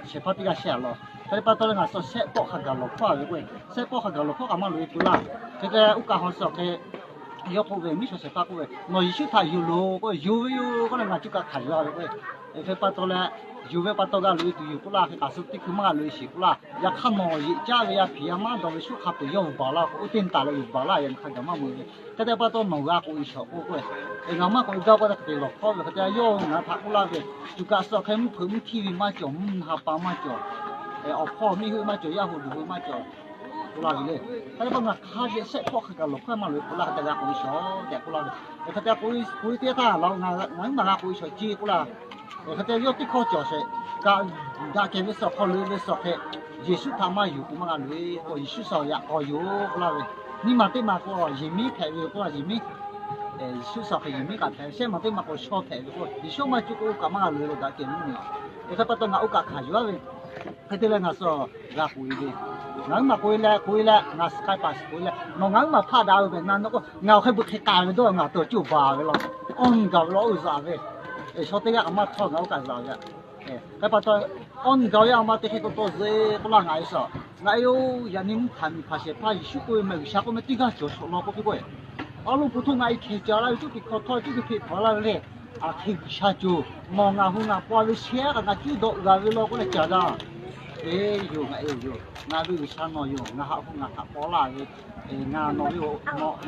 Shehˍ hpaˇ teˇ g'aˇ shehˇ a law. Hk'e te pa taw leh ngaˬ suh shehˆ pawˆ hk'a gaˬ lawˬ hpawˇ a ve k'o, shehˆ pawˆ hk'a gaˬ lawˬ hpawˇ kaꞈ maˇ loꞈ e peuˬ laˇ. Hk'e te uˉ kaˆ haw suh hk'e yawˇ k'oˆ ve, miˉ shawˍ shehˍ hpaˇ k'oˆ ve, nawˬ Yeˍsuˆ htaꞈ yonˍ loˬ k'oˆ ve, yonˍ ve yoˬ k'oˆ leh ngaˬ cuˇ kaꞈ hkanˍ yuˬ a ve k'o, hk'e pa taw leh yonˍ ve pa taw g'a loꞈ e tuˬ yoˬ k'oˆ laˇ. Hk'e kaꞈ suh teˇ hkui maˇ g'a loꞈ e sheˍ k'oˆ laˇ. Yaꞈ hk'aˇ nawˬ yeꞈ caˇ ve yaˇ hpiˍ yaˇ maˇ dawˬ ve shuˉ hk'a peu-eˬ yawˇ vuˬ baˬ laˇ k'o, oˇ teˇ taˍ leh vuˬ baˬ laˇ, yaꞈ nyi hk'a gaˬ maˇ meuꞈ ve. Hk'e te pa taw nawˬ g'a k'oꞈ e shawˍ k'oˆ k'o, ngaˬ maˇ k'oꞈ e gaˇ k'oˆ leh hk'e te lawˬ hkawˇ ve hk'e te yawˇ ngaˬ htaꞈ k'oˆ laˇ ve, tuꞈ kaꞈ suh hk'e mvuhˇ hpeuꞈ mvuhˇ htiˇ ve maˇ cawˬ, mvuhˇ naw ha pa maˇ cawˬ, awˬ hpawˇ miˇ hui maˇ cawˬ, yaˇ hui duˬ hui maˇ cawˬ k'oˆ laˇ ve le. Hk'e te pa ngaˬ hk'a ve shehˆ hpawˆ hk'a gaˬ lawˬ hkawˇ maˇ loꞈ e k'oˆ laˇ. Hk'e te g'a k'oꞈ e shawˍ tehꞈ k'oˆ laˇ ve. Hk'e te k'oꞈ e k'oꞈ e teˇ htaˇ laˬ ngaˬ huiˉ maˬ g'a k'oꞈ e shawˍ ce k'oˆ laˇ. Hk'e te yawˇ teˇ hkawˇ cawˬ sheˍ kaꞈ, daꞈ kehˬ ve suh hk'aw loꞈ e ve suh hk'e, Yeˍsuˆ htaꞈ maˇ yonˍ k'o maˇ g'a loꞈ e k'o, Yeˍsuˆ suh yaꞈ k'aw yoˬ k'oˆ laˇ ve. Nyiˇ maˬ teˇ maˬ k'o yehˬ miˉ hpehꞈ ve k'oˆ laˇ, yehˬ miˉ, Yeˍsuˆ suh hk'e yehˬ miˉ kaꞈ hpehꞈ, shehˆ maˬ teˇ maˬ k'o shaw hpehꞈ ve k'o, Yeˍsuˆ maˇ cuˇ k'o kaꞈ maˇ g'a loꞈ e lo daꞈ kehˬ ve mvuhˇ miˬ. Hk'e pa taw ngaˬ oˇ kaꞈ hkanˍ yuˬ a ve. Hk'e te leh ngaˬ suh g'a k'oꞈ e ve, ngaˬ huiˉ maˬ k'oꞈ e leh k'oꞈ e leh ngaˬ suh k'ai paˍ suh k'oꞈ e leh nawˬ ngaˬ huiˉ maˬ hpaˆ daꞈ ve mehˬ na nawˬ k'o, ngaˬ awˬ hk'e beuꞈ hk'e k'ai ve dawˇ ngaˬ tuˬ cuˇ baˬ ve law. Awˇ nyi gaˬ ve law oˇ zaꞈ ve, shaw teˇ g'aˇ kaꞈ maˇ htawˇ ngaˬ oˇ kaꞈ zaꞈ ve. Hk'e pa taw, awˇ nyi gaˬ ve a ma te hk'e k'o taw ze k'oˆ laˇ ngaˬ e suh, ngaˬ e oˇ yaꞈ nyi mvuhˇ hkanˍ miˬ hpanˍ shehˍ hpaˇ Yeˍsuˆ k'oˆ ve mehˬ G'uiˬsha k'oˆ meh teˇ g'aˇ cawˬ shawˍ law k'oˆ piˇ k'o, awˉ lawˉ pu htoˇ ngaˬ e hkeh ca laˇ ve cuˇ piˇ hkawꞈ htawˇ cuˇ piˇ hk'e hpaw laˇ ve le. Aˬ hk'e G'uiˬsha cawˬ, nawˬ ngaˬ hui ngaˬ paw ve shehˉ kaꞈ ngaˬ cuˇ dawꞈ g'a ve law k'oˆ leh caˍ daꞈ. Eˬ yoˬ, ngaˬ e yoˬ, ngaˬ ve G'uiˬsha nawˬ yoˬ, ngaˬ haꞈ hu ngaˬ htaꞈ paw laˇ ve, ngaˬ nawˬ ve,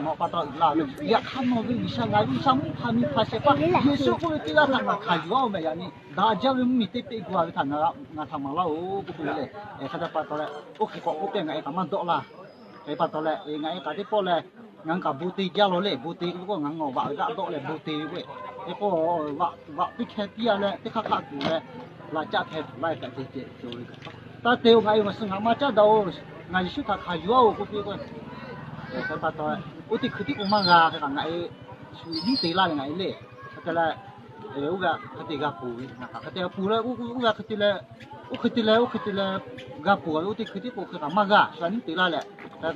nawˬ pa taw uiˍ la ve, yaꞈ hk'aˇ nawˬ ve G'uiˬsha ngaˬ ve G'uiˬsha mvuhˇ hpanˍ miˬ hpanˍ shehˍ hpaˇ Yeˍsuˆ k'oˆ ve teˇ g'aˇ htaꞈ ngaˬ hkanˍ yuˬ a oˬ mehˬ yaꞈ nyi daꞈ jaˇ ve mvuhˇ miˬ teˇ peˆ gu a ve htaꞈ ngaˬ htaꞈ maˍ laˇ oˬ k'oˆ piˇ ve le. Hk'e te pa taw leh, oˇ hk'e k'awꞈ k'oˆ piˇ ngaˬ e kaꞈ maˇ dawˆ laˇ. Hk'e pa taw leh ngaˬ e kaꞈ teˇ pawˆ leh, ngaˬ hui kaꞈ bon te jaˇ law le, bon te k'oˆ ve k'o ngaˬ hui awˬ vaꞈ g'aˆ dawˆ leh bon te ve k'o, hk'e k'o vaꞈ piˇ hkeh piˇ a leh teˇ hk'aˇ hk'aˆ tuˬ leh, laꞈ caˆ hpeh tuˬ laˇ kaꞈ ceh ceh cawˬ ve. Taˇ te-o, ngaˬ e ngaˬ suh ngaˬ maˇ caˉ daꞈ-oˬ, ngaˬ Yeˍsuˆ htaꞈ hkanˍ yuˬ a oˬ k'oˆ piˇ k'o, hk'e pa taw, oˇ teˇ hkui tiˉ k'o maˇ g'a hk'e kaꞈ ngaˬ e shu nyiˉ te laˇ ve ngaˬ e le. Hk'e te leh, oˇ ve hk'e te g'a ponˬ ve, hk'e te g'a ponˬ leh oˇ ve hk'e te leh, oˇ hk'e te leh oˇ hk'e te leh g'a ponˬ a ve oˇ teˇ hkui tiˉ k'o hk'e kaꞈ maˇ g'a shu nyiˉ te laˇ leh,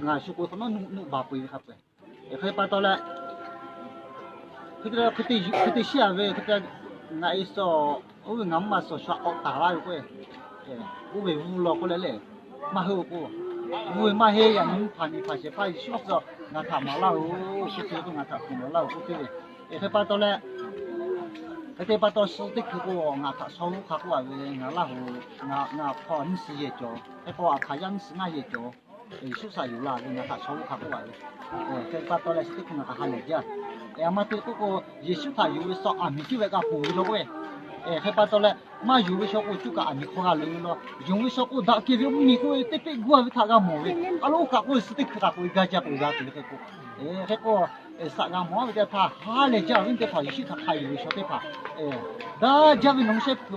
ngaˬ shu k'o hk'awꞈ nawˉ nuˆ nuˆ baˬ peu-eˬ ve hk'a peu-eˬ. Hk'e pa taw leh, hk'e te leh hk'e te shehˇ a ve hk'e te, ngaˬ e suh, oˇ ve ngaˬ mvuhˇ ma suh shu a k'awꞈ taˍ laˇ ve k'o, oˇ ve vuˇ law k'oˆ leh le, maˇ heˆ-oˬ k'o, vuˇ ve maˇ heˆ. Yaꞈ nyi mvuhˇ hpanˍ miˬ hpanˍ shehˍ hpaˇ Yeˍsuˆ suh ngaˬ htaꞈ maˍ laˇ-oˬ, shu te k'o ngaˬ htaꞈ hkanˍ maˍ laˇ-oˬ k'oˆ piˇ ve. Hk'e pa taw leh, hk'e te pa taw suh teˇ hkui k'o ngaˬ htaꞈ shaw g'uˇ hk'a k'oˆ a ve, ngaˬ Laˇ huˍ, ngaˬ hk'aw nyiˇ suhˍ yehˬ cawˬ, hk'e k'o aˬ hkaˍ yaˇ nyiˇ suhˍ ngaˇ yehˬ cawˬ. Yeˍsuˆ htaꞈ yonˍ la ve ngaˬ htaꞈ shaw g'uˇ hk'a k'oˆ a ve. Hk'e pa taw leh suh teˇ hkui ngaˬ htaꞈ ha lehˬ jaˇ. Aˬ ma te k'oˆ k'o, Yeˍsuˆ htaꞈ yonˍ ve suh aˬ miˍ cuˇ ve k'a ponˬ ve law k'oˆ ve. Hk'e pa taw leh, maˇ yonˍ ve shaw k'o cuˇ kaꞈ aˬ miˍ hk'aw g'a loꞈ ve law. Yonˍ ve shaw k'o daꞈ kehˬ ve mvuhˇ miˬ k'oˆ ve teˇ peˆ gu a ve htaꞈ g'a mawˬ ve. A lo oˇ kaꞈ k'oˆ ve suh teˇ hkui k'aꞈ k'oꞈ e gaˇ jaˇ k'oꞈ e g'a tuˬ ve hk'e k'o, hk'e k'o, suh g'a mawˬ ve teˇ htaˇ ha lehˬ jaˇ ve teˇ hpaˍ Yeˍsuˆ htaꞈ hk'a yonˍ ve shaw teˇ hpaˍ daꞈ jaˇ ve nawˬ hui shehˆ hpu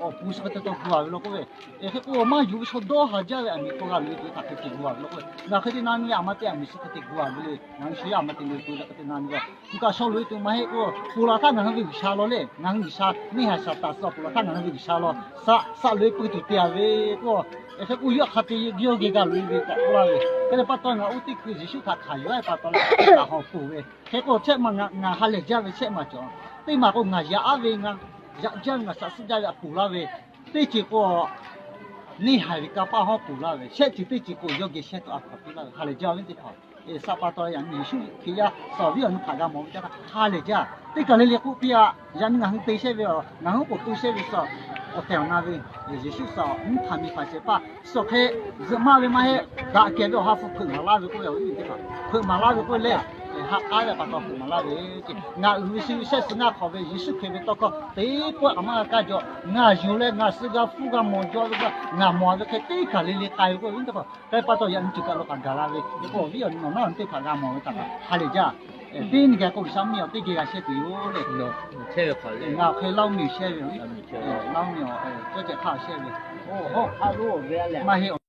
awˬ pon suh hk'e te taw gu a ve law k'oˆ ve. Hk'e k'o maˇ yonˍ ve shaw dawˇ haˍ jaˇ ve aˬ miˍ hk'aw g'a loꞈ e tuˬ ve htaꞈ hk'e te gu a ve law k'oˆ ve. Ngaˬ hk'e te na nyi ve aˬ ma te aˬ miˍ suh hk'e te gu a ve le. Ngaˬ hui shaw yaˇ aˬ ma te loꞈ e tuˬ ve hk'e te na nyi ve. Cuˇ kaꞈ shaw loꞈ e tuˬ maˇ heˆ k'o, ponˬ laˬ htaˇ ngaˬ hui ve G'uiˬsha law le. Ngaˬ hui G'uiˬsha neˇ haiˬ Saˍtanˍ suh ponˬ laˬ htaˇ ngaˬ hui ve G'uiˬsha law. Saꞈ saꞈ loꞈ e pui tuˬ te a ve k'o, hk'e k'o yawˇ hk'a te yawˇ geh g'a loꞈ e ve kaꞈ k'oˆ laˇ ve. Hk'e te pa taw ngaˬ oˇ teˇ hkui Yeˍsuˆ htaꞈ hkanˍ yuˬ a ve pa taw leh, kaꞈ hawˬ ponˬ ve. Hk'e k'o chehˇ ma ngaˬ ha lehˬ jaˇ ve chehˇ ma cawˬ. Teˇ maˬ k'o ngaˬ yaꞈ aˉ ve, ngaˬ yaꞈ jaˇ ve, ngaˬ saꞈ suhˉ jaˇ ve a ponˬ laˇ ve. Teˇ ceuˬ k'o, neˇ haiˬ ve kanˇ paˆ hawˉ ponˬ laˇ ve, shehˆ ceuˬ teˇ ceuˬ k'o yawˇ geh shehˇ tuˬ a hkaw piˇ laˇ ve ha lehˬ jaˇ ve teˇ hpaˍ. Saꞈ pa taw yaꞈ nyi Yeˍsuˆ Hkriꞈ yaˇ suh awˬ viˉ awˬ nyi htaꞈ g'a mawˬ ve teˇ htaˇ ha lehˬ jaˇ. Teˇ kaˬ le le k'oˆ piˇ a. Yaꞈ nyi ngaˬ hui te chehˇ ve a, ngaˬ hui k'oˆ to chehˇ ve suh awˬ tehˬ awˬ na ve Yeˍsuˆ suh mvuhˇ hpanˍ miˬ hpanˍ shehˍ hpaˇ suh hk'e zuhꞈ maˇ ve maˇ heˆ. Daꞈ kehˬ ve awˬ ha hpu hpeuꞈ maˍ laˇ ve k'oˆ ve awˬ viˉ teˇ hpaˍ hpeuꞈ maˍ laˇ ve k'oˆ leh, ha k'aˉ ve pa taw hpeuꞈ maˍ laˇ ve ce. Ngaˬ uiˍ ve suh ve shehˆ suh ngaˇ hk'awꞈ ve Yeˍsuˆ Hkriꞈ ve tawˇ hkawˇ teˇ pawˆ kaꞈ maˇ g'a kaˇ jaw. Ngaˬ yuˬ leh ngaˬ suh g'a hpuˇ g'a mawˬ jaw ve k'o, ngaˬ mawˬ ve hk'e teˇ kaˬ le le k'ai ve k'oˆ ve teˇ hpaˍ hk'e pa taw yaꞈ nyi ceuˬ kaꞈ lo k'aꞈ gaˬ la ve, hk'e k'o awˬ viˉ awˬ nyi nawˬ naˉ teˇ hpaˍ g'a mawˬ ve htaꞈ ha lehˬ jaˇ. Teˇ nyi gaˬ k'o G'uiˬsha mvuhˇ miˬ awˬ teˇ geh g'a shehˇ tuˬ yoˬ le. Ngaˬ hk'e Laˇ huˍ miˬ shehˇ ve, Laˇ huˍ miˬ cawˇ ceh hk'aˇ shehˇ ve, maˇ heˆ.